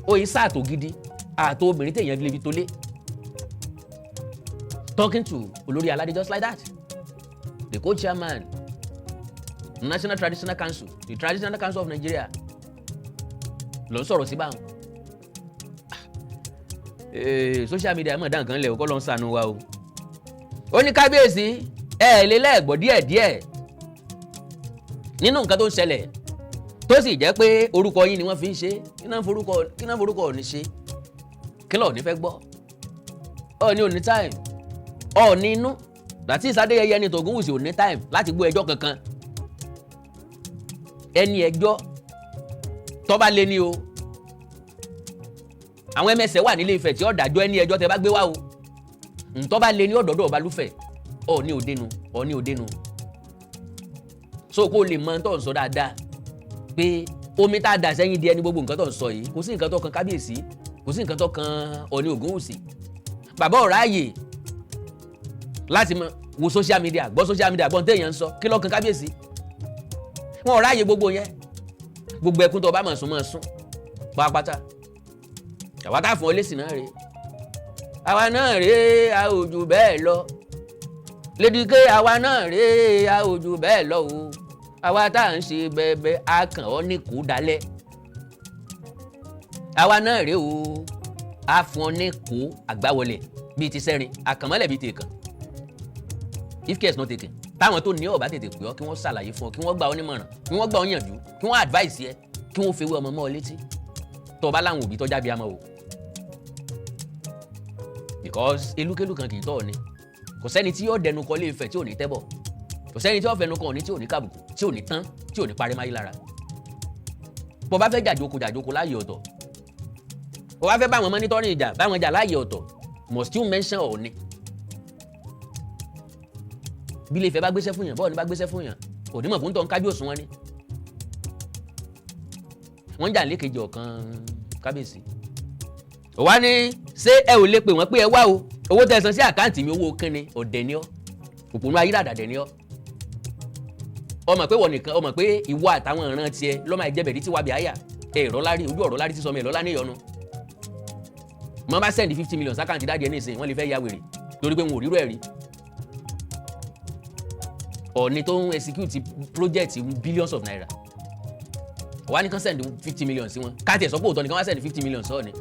ó yí sáàtò gidi àtò obìnrin téèyàn lè fi tó lé. Talking to olórí aládé just like that, the co-chairman, National Traditional Council, the Traditional Council of Nigeria. Lọ ń sọ̀rọ̀ sí báwọn. Social media mọ̀ dá nǹkan lẹ̀ o, kọ́ ló ń sànú wa o. Ó ní kábíyèsí, ẹ ẹ̀ lé lẹ́ẹ̀gbọ́ díẹ̀díẹ̀ nínú nǹkan tó ń ṣẹlẹ̀, tó sì jẹ́ pé orúkọ yín ni wọ́n fi ń ṣe. Kí náà forúkọ Ọ̀ọ̀ni ṣe? Kí lọ́ọ̀ ní fẹ́ gbọ́? Ọ̀ọ̀ni ò ní time, Ọ̀ọ̀ni inú láti Adéyẹyẹ ní Ògúnwùsì ò ní time láti gbọ́ ẹjọ́ kankan. Ẹni ẹjọ́ tó bá lé ní o, àwọn ẹmẹsẹ̀ wà nílé Ifẹ̀ tí ó dájọ́ ẹni ẹjọ́ tẹ bá gbé wá o. Ntọ́ bá lé ní ọ̀dọ́dọ̀ Ọbalúfẹ̀. Ọ̀ọ̀ni òdenu, Ọ̀ọ̀ni òdenu, so kó o lè mọ tó ń sọ dáadáa pé omi tá a dà sẹ́yìn di ẹni. Gbogbo nǹkan tó ń sọ yìí, kò sí nǹkan tó kan kábíyèsí, kò sí nǹkan tó kan Ọ̀ọ̀ni Ògúnwùsì. Bàbá ọ̀rọ̀ ààyè láti mọ wo social media, gbọ́ social media, gbọ́n téèyàn ń sọ. Kí ló kan kábíyèsí? Wọn ọ̀rọ̀ ààyè gbogbo yẹn. Gbogbo ẹkún tó o bá mọ̀ sún mọ̀ sún pátápátá. Àwa tá a fún ọ lésì náà rèé, àwa náà rèé, a ò jù bẹ́ẹ̀ lọ. Lady K, àwa náà rèé, a ò jù bẹ́ẹ̀ lọ o. Àwa tá à ń ṣe bẹ́ẹ̀bẹ́, a kàn ọ́ ní kú dalẹ̀. Àwa náà rèé o, a fún ọ ní kú àgbáwọlẹ̀ bíi ti sẹ́rin àkànmọ́lẹ̀ bíi ti èkán. If care is not taken, táwọn tó ní ọ̀bá tètè pè ọ́, kí wọ́n ṣàlàyé fún ọ, kí wọ́n gbà ọ́ nímọ̀ràn, kí wọ́n gbà ọ́ yànjú, kí wọ́n advice yẹ, kí wọ́n fewé ọmọ mọ́ ọ létí, tó o bá láwọn òbí tọ́já bí a mọ́ o, because elúkélú kan kì í tọ̀ ọ́ ni. Kò sẹ́ni tí yóò dẹnu kọ lé Ifẹ̀ tí ò ní tẹ́bọ̀. Kò sẹ́ni tí yóò fẹnu kọ òní tí ò ní kàbùkù, tí ò ní tán, tí ò ní parí máyé lára. Bó bá fẹ́ jàjókòó, jàjókòó láàyè ọ̀tọ̀. Bó bá fẹ́ bá àwọn monitoring ìjà, báwọn jà láàyè ọ̀tọ̀. Must you mention Ọọ̀ni? Bí ilé Ifẹ̀ bá gbéṣẹ́ fún yàn, bọ́ọ̀ ni bá gbéṣẹ́ fún yàn, onímọ̀ fún tó ń kájú òṣùwọ̀n ni. Wọ́n ń jà lékejì ọ̀kan kábíyèsí. Ó wá ní ṣé ẹ ò lè pè wọ́n pé ẹ wá o, owó tẹ́ san sí account mi, owó kínni? Ọ̀dẹ̀ ni ọ́, òpònú ayírádàdẹ̀ ni ọ́. Ọmọ pé wọ́n nìkan, ọmọ pé ìwọ àtàwọn ìran tiẹ̀ lọ́mọ ìjẹ́bẹ̀rí tí wàá bí àyà ẹ̀rọ lárí ojú ọ̀rọ̀ lárí sísọmọ ẹ̀rọ láníyọnu. Mo bá send 50 million sí account daddy ẹ̀ nísìnyí, wọ́n lè fẹ́ ya wèrè torí pé wọn ò rírò ẹ̀ rí. Ọ̀ọ́ni tó ń execute project billions of naira wà ní kán send 50 million sí wọn. Káàtì ẹ̀ sọ pé òótọ́ ni kán wá send 50 million sọ́ọ̀ni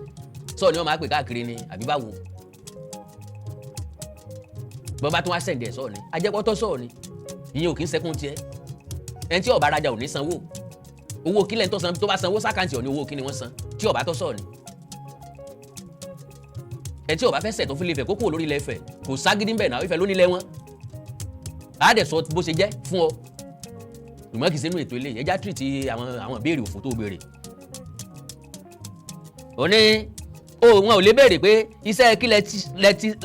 sọ́ọ̀ni, wọ́n máa pè káàkiri ni àbí báwo? Bọ́n bá tún wá send ẹ̀ sọ́ọ̀ni, ajẹ́pọ́tọ́ sọ́ọ̀ni, ìyẹn ò kí ń sẹ́kún tiẹ̀. Ẹni tí ó bá rajà ò ní sanwó. Owó kílẹ̀ tó san, tó bá sanwó sí account Ọ̀ọ̀ni, owó kí ni wọ́n san tí ó bá tọ́ sọ́ọ̀ni? Ẹni tí ó bá fẹ́ sẹ̀ tó fi lè fẹ̀ kókó lórí ilẹ̀ Ifẹ̀, kò ságídí bẹ́ẹ̀ náà. Ifẹ̀ ló nílẹ̀ wọn, á dẹ̀ sọ bó ṣe jẹ́ fún ọ. Ìmọ̀ kìí sínú ètò ilé ẹja tìrìtì àwọn ìbéèrè òfò tó béèrè. Ó ní o wọn ò lè béèrè pé iṣẹ́ kí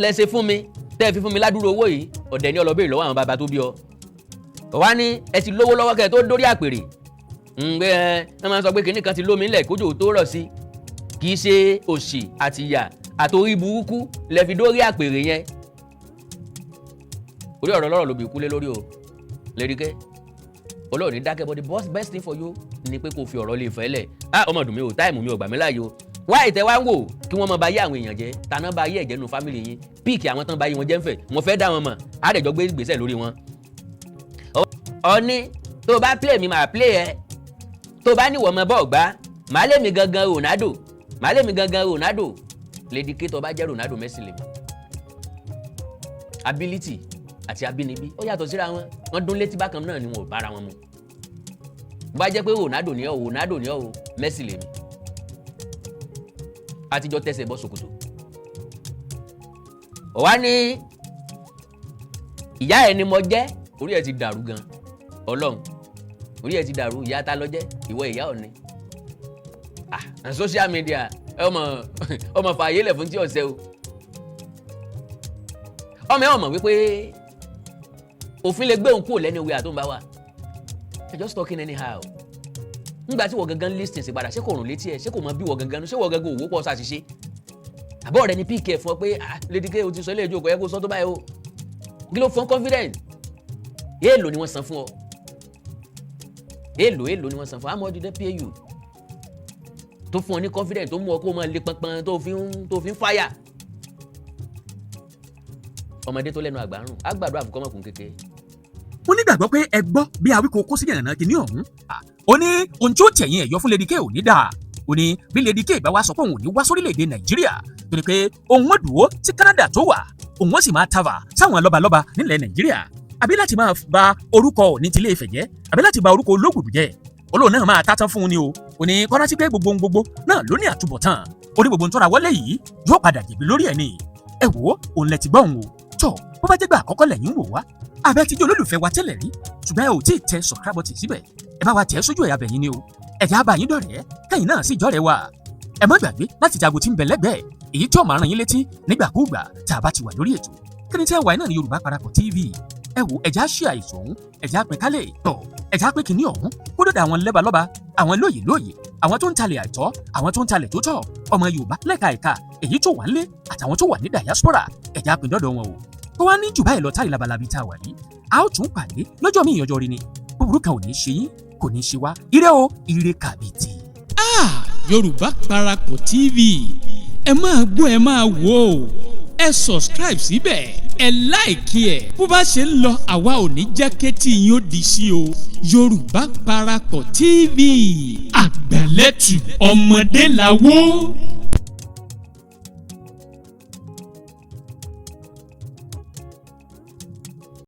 lẹ ṣe fún mi tẹ́ ẹ fi fún mi ládùúrò owó yìí. Ọ̀dẹ̀ ni ọlọ́bẹ̀rẹ̀ lọ́wọ́ àwọn bàbá tó bí ọ. Wá ní ẹ ti lówó lọ́wọ́ kẹ́ ẹ tó dórí àpèrè ǹgbẹ́. Ẹ ẹ máa sọ pé kinní kan ti lómi ńlẹ̀ kójò tó rọ̀ sí. Kì í ṣe òṣì àtìyà àtòrí burúkú lẹ fi dórí àpèrè yẹn. Orí ọ̀rọ̀ lọ́rọ̀ ló bí kúlé lórí o. Lady K, olóòní dákẹ́, but the best thing for you ni pé kó fi ọ̀rọ̀ lè fẹ́ lẹ̀. Ah, ọmọ dùn mí o, time mi ò gbà mí láàyè o. Wá ìtẹ́ wá ń wò kí wọ́n mọ bá yé àwọn èèyàn jẹ́ tàná, bá yé ẹ̀jẹ̀ nu family yín. Pick àwọn tán bá yé wọn jẹ́ ń fẹ̀, wọ́n fẹ́ dá wọn mọ̀, á dẹ̀ jọ gbé ìgbésẹ̀ lórí wọn. Ọní tó o bá play mi, màá play ẹ. Tó o bá níwọ̀ ọmọ bọ́ọ̀ gbá, màá lé mi gangan Ronaldo, màá lé mi gangan Ronaldo. Lady K, tó bá jẹ́ Ronaldo, Messi lèmi. Ability àti abínibí ó yàtọ̀ síra wọn. Wọ́n dún létí bákan náà ni, wọn ò bára wọn mu. Bó bá jẹ́ pé Ronaldo ni ọ́, Ronaldo ni ọ́ o, Messi lèmi. Àtijọ́ tẹsẹ̀ bọ́ ṣòkòtò. Ó wá ní ìyá ẹ ni mo jẹ́. Orí ẹ ti dàrú gan, ọlọ́run, orí ẹ ti dàrú. Ìyá ta ló jẹ́, ìwọ ìyá Ọ̀ọ̀ni? Ah, social media, ọmọ ọmọ fààyè lẹ̀ fún tí ọ̀sẹ̀ o. Ọmọ ẹ ọmọ wípé òfin lè gbé òun kúrò lẹ́nu ìwé àtúnbá wa. You just talking anyhow. Nígbà tí wọ́n gangan listen sí padà, ṣé kò rùn létí ẹ? Ṣé kò mọ bí wọ́n gangan? Ṣé wọ́n gangan òwò pọ̀ ṣàṣìṣe? Àbọ̀ rẹ ni pk fún ọ pé, ah, Lady K, o ti sọ ilé ìjókòó yẹ kó sọ tó báyìí o. Kí ló fún confident? Èèlò ni wọ́n san fún ọ? Èèlò ni wọ́n san fún ọ? How much did they pay you tó fún ọ ní confident, tó mú ọ kó máa lé pọnpọn, tó fi ń fáyà? Ọmọdé tó lẹ́nu àgbà ń rùn, á gbàdúrà fún kọ́mọkùn kékeré. Mo nígbàgbọ́ pé ẹ gbọ́ bí Awíkókó sí yànnà kìíní ọ̀hún. Ó ní ohun tí ó tẹ̀yìn ẹ̀yọ fún Lady K ò ní dáa. Ó ní bí Lady K bá wá sọ pé òun ò ní wá sórílẹ̀-èdè Nàìjíríà torí pé òun ó dúró sí Canada tó wà, òun ó sì máa tàfà sáwọn lọ́balọ́ba nílẹ̀ Nàìjíríà, àbí láti máa ba orúkọ Ọọ̀ni tilé Ifẹ̀ jẹ́, àbí láti ba orúkọ Ológùdù jẹ́, olóòn náà máa tátán fún un ni o. Ó ní kọ́nà sí pé gbogbo ohun gbogbo náà ló ní àtúbọ̀tán. Ó ní gbogbo ohun tọ́ra wọlé yìí yóò padà jẹ̀bi lórí ẹ̀ ni. Ẹ wò ó, òun lẹ ti gbọ́ òun o. Tọ́ bó bá jẹ́ gbà àkọ́kọ́ lẹ́yìn wò wá, àbẹ́ ti jẹ́ olólùfẹ́ wa tẹ́lẹ̀ rí ṣùgbọ́n ẹ ò tí ì tẹ subscribe button síbẹ̀, ẹ bá wa tẹ̀ sójú ẹ̀ abẹ̀yìn ni o. Ẹ̀yà bá yín dọ̀rẹ́, kẹ́yìn náà sì jọ́rẹ́ wa. Ẹ má gbàgbé láti jago tí ń bẹ lẹ́gbẹ̀ẹ́ èyí tí ó máa rán yín létí nígbàkúùgbà tá a bá ti wà lórí ètò. Kí ni tẹ́ wà náà ní Yorùbá Parapọ̀ TV. Ẹ wo, ẹ̀já ṣe àìsàn ọ̀hún, ẹ̀já pín kálẹ̀ tọ̀, ẹ̀já pín kínní ọ̀hún kó dọ̀dọ̀ àwọn lẹ́balọ́ba, àwọn lóyè lóyè, àwọn tó ń talẹ̀ àìtọ́, àwọn tó ń talẹ̀ tó tọ́, ọmọ Yorùbá lẹ́ka ẹ̀ka èyí tó wà ńlé àtàwọn tó wà ní diaspora, ẹ̀já pín dọ́dọ̀ wọn o. Kó wá ní jù báyìí lọ táyì labalábí tá a wà yìí, a ó tún pàdé lọ́jọ́ míì, ọjọ́ rí ni. Búburú kan ò ní ṣe yín, kò ní ṣe wá. Ire o, ire kàbìtì. Ah, Yorùbá Parapọ̀ TV, ẹ máa gbọ́, ẹ máa wò ó. Ẹ subscribe síbẹ̀, ẹ like ẹ̀. Bó bá ṣe ń lọ, àwa ò ní jẹ́ kétí yín ó di sí o. Yorùbá Parapọ̀ TV, àgbàlẹ́tù ọmọdé làwọ̀.